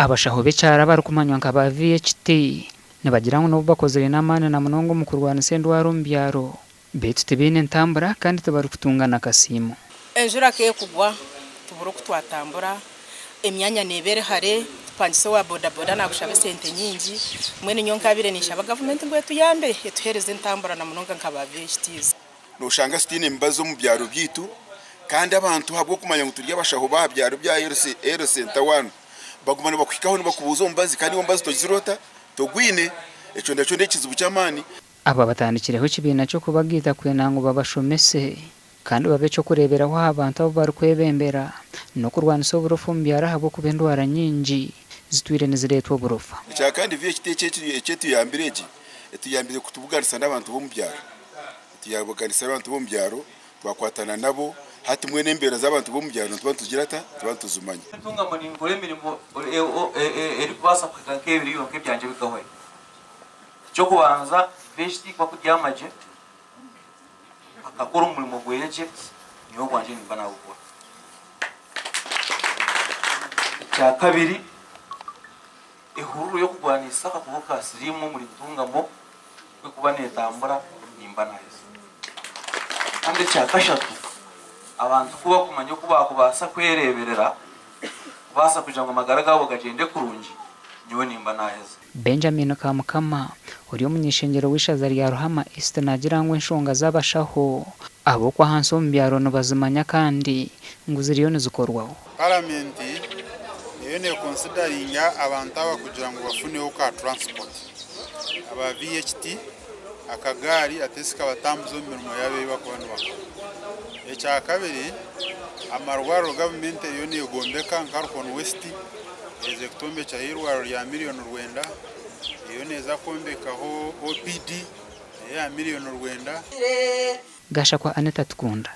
Abashaho b'ekyaro abarikumanywa nka ba VHT nibagira ngu n'obu bakozire n'amaani na munonga omu kurwanisa endwara omu byaro, beitu tibaine ntambura kandi tibarikutunga na kasiimo. Enjura ku ekugwa tubura oku twatambura, emyanya neeba eri hare, tupangisa owa bodaboda naakushaba esente nyingi. Mbwenu nyowe nkaabaire ninshaba gavumenti ngu etuyambe etuheereze entambura na munonga nka ba VHTs. Nooshanga tutaine mibazi omu byaro byaitu kandi abantu ahabw'okumanya ngu turi abashaho b'aha byaro bya Health Centre one baguma nibakuhikaho nibakubuuza omubazi kandi iwe omubazi togizire ota? Togwine. Ekyo nakyo n'ekizibu ky'amaani. Aba batandikireho ekibiina ky'okubagaita kwenda ngu babashomese kandi babe eky'okureeberaho aha bantu abu barikwebembera n'okurwanisa oburofa omu byaro ahabw'okuba endwara nyingi zitwire nizireetwa oburofa. Ekya kandi VHT eki etuyambire egi, etuyambire kutubuganisa n'abantu b'omu byaro. Tuyabuganisa abantu b'omu byaro, twakwatana nabo, hati mbwenu embeera z'abantu b'omu byaro nituba nitugira ta? Nituba nituzimanya. Ntungamo ninkora emirimo erikubaasa kuhika nk'ebiri yonka ebyangye bikahwayo. Eky'okubanza, VHT ku akubyama gye, akakora omurimo gweye gye, nyowe ogwangye nimba naagukora. Ekyakabiri, ehururu y'okurwanisa akakooko ka siriimu omuri Ntungamo ku erikuba neetambura nimba naaheza. Kandi ekya kashatu, abantu ku bakumanya oku baakubaasa kwereeberera kubaasa kugira ngu amagara gaabo gagyende kurungi, nyowe nimba naaheza. Benjamin Kamukama, ori omuny'eishengyero w'eishaza rya Ruhama East naagira ngu enshonga z'abashaho ab'okw'ahansi omu byaro nibazimanya kandi ngu ziriyo nizikorwaho. Paramenti eriyo nekonsidaringa abantu aba kugira ngu bafuneho ka transport aba VHT akagaari atleast kabatambuza omu mirimo yaabo ei bakuba nibakora. Ekyakabiri amarwariro gavumenti eriyo negombeka nka Rukon West eze kutombekyaho eirwariro rya miriyoni rwenda, eriyo neeza kwombekaho OPD eya miriyoni rwenda. Gashakwa Anita Tukunda.